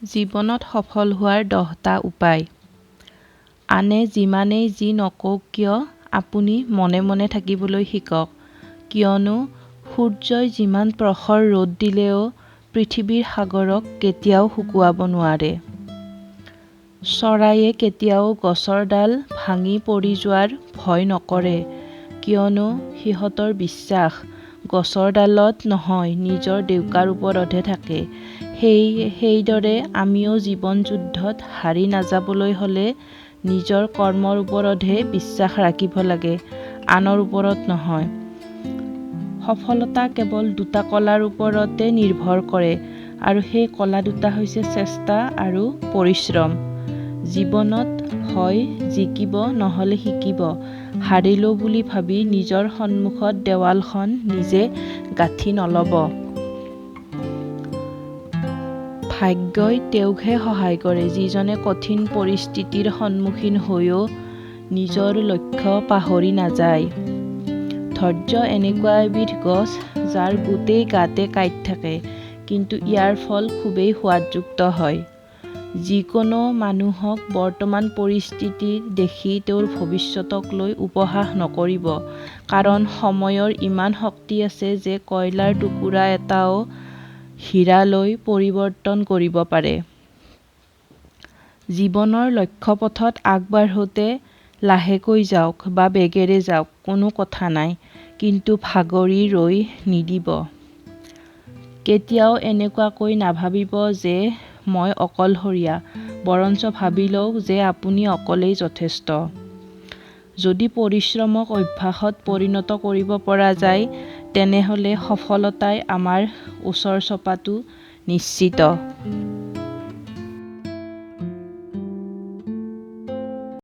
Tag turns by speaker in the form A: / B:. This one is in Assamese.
A: জীৱনত সফল হোৱাৰ দহটা উপায়। আনে যিমানেই যি নকওক কিয় আপুনি মনে মনে থাকিবলৈ শিকক, কিয়নো সূৰ্যই যিমান প্ৰখৰ ৰ'দ দিলেও পৃথিৱীৰ সাগৰক কেতিয়াও শুকুৱাব নোৱাৰে। চৰাইয়ে কেতিয়াও গছৰ ডাল ভাঙি পৰি যোৱাৰ ভয় নকৰে, কিয়নো সিহঁতৰ বিশ্বাস গছৰ ডালত নহয় নিজৰ ডেউকাৰ ওপৰতহে থাকে। সেইদৰে আমিও জীৱন যুদ্ধত হাৰি নাযাবলৈ হ'লে নিজৰ কৰ্মৰ ওপৰতহে বিশ্বাস ৰাখিব লাগে, আনৰ ওপৰত নহয়। সফলতা কেৱল দুটা কলাৰ ওপৰতে নিৰ্ভৰ কৰে আৰু সেই কলা দুটা হৈছে চেষ্টা আৰু পৰিশ্ৰম। জীৱনত হয় জিকিব নহ'লে শিকিব, হাৰিলো বুলি ভাবি নিজৰ সন্মুখত দেৱালখন নিজে গাঁঠি নল'ব। ভাগ্যই তেওঁকহে সহায় কৰে যিজনে কঠিন পৰিস্থিতিৰ সন্মুখীন হৈও নিজৰ লক্ষ্য পাহৰি নাযায়। ধৈৰ্য এনেকুৱা এবিধ গছ যাৰ গোটেই গাতে কাঁইট থাকে, কিন্তু ইয়াৰ ফল খুবেই সোৱাদযুক্ত হয়। যিকোনো মানুহক বৰ্তমান পৰিস্থিতি দেখি তেওঁৰ ভৱিষ্যতক লৈ উপহাস নকৰিব, কাৰণ সময়ৰ ইমান শক্তি আছে যে কয়লাৰ টুকুৰা এটাও হীৰালৈ পৰিৱৰ্তন কৰিব পাৰে। জীৱনৰ লক্ষ্যপথত আগবাঢ়োতে লাহেকৈ যাওক বা বেগেৰে যাওক কোনো কথা নাই, কিন্তু ভাগৰি ৰৈ নিদিব। কেতিয়াও এনেকুৱাকৈ নাভাবিব যে মই অকলশৰীয়া, বৰঞ্চ ভাবি লওক যে আপুনি অকলেই যথেষ্ট। যদি পৰিশ্ৰমক অভ্যাসত পৰিণত কৰিব পৰা যায়, তেনেহ'লে সফলতাই আমাৰ ওচৰ চপাটো নিশ্চিত।